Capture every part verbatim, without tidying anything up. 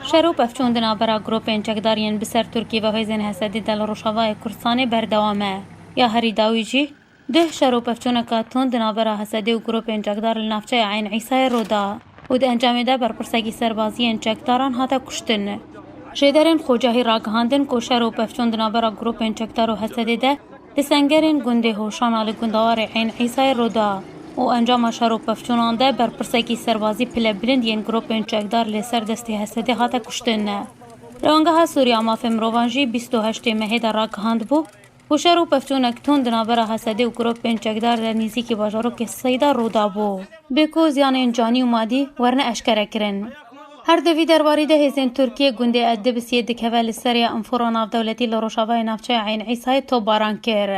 Şer û pevçûn di navbera grûpên çekdar yên bi ser Tirkiyê ve hêzên H S D de li Rojavayê Kurdistanê berdewam e. Ya herî dawî jî duh şer û pevçûneka tund di navbera H S D û grûpên çekdar li navçeya Eyn Îsayê rû da û di encamê de berpirsekî serbazî yên çekdaran hate kuştin. Jêderên xwecihî ragihandin ku şer û pevçûn di navbera grûpên çekdar û H S D de di sengerên gundê Hoşana li gundawarê Eyn Îsayê rû da û encama şer û pevçûnan de berpirsekî serbazî pilebilind yên grûpên çekdar li ser destê H S D hate kuştin. Li Angeha Sûriya Mafê Mirovan jî bîst û heştê mehê de ragihandbû ku şer û pevçûnek tund di navbera H S D û grûpên çekdar de nêzîkî bajarokê Seyda rû dabû. Bê ku ziyanên canî û madî werne eşkerekirin. Her di vî derbarî de hêzên Tirkiyê gundê Edibisiyê dikeve li ser ya infora navdewletî li rojavayê navçeya Eyn Îsayê topbaran kir.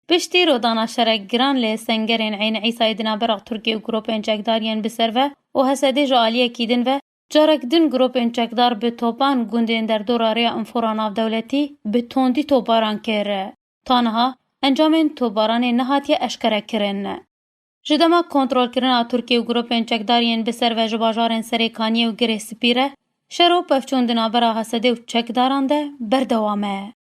Piştî rûdana şerek giran li sengerên Eyn Îsayê di navbera Tirkiyê û grûpên çekdar yên bi ser ve û H S D ji aliyekî din ve, carek din grûpên çekdar bi topan gundên derdora rêya infora navdewletî bi tondî topbaran kir. Ta niha encamên topbaranê nehatiye eşkerekirin. Ji dema kontrolkirina Tirkiye û grûpên çekdar yên bi ser ve ji bajarên Serê Kaniyê û Girê Spî re, şer û pevçûn di navbera H S D û çekdaran de berdewam e.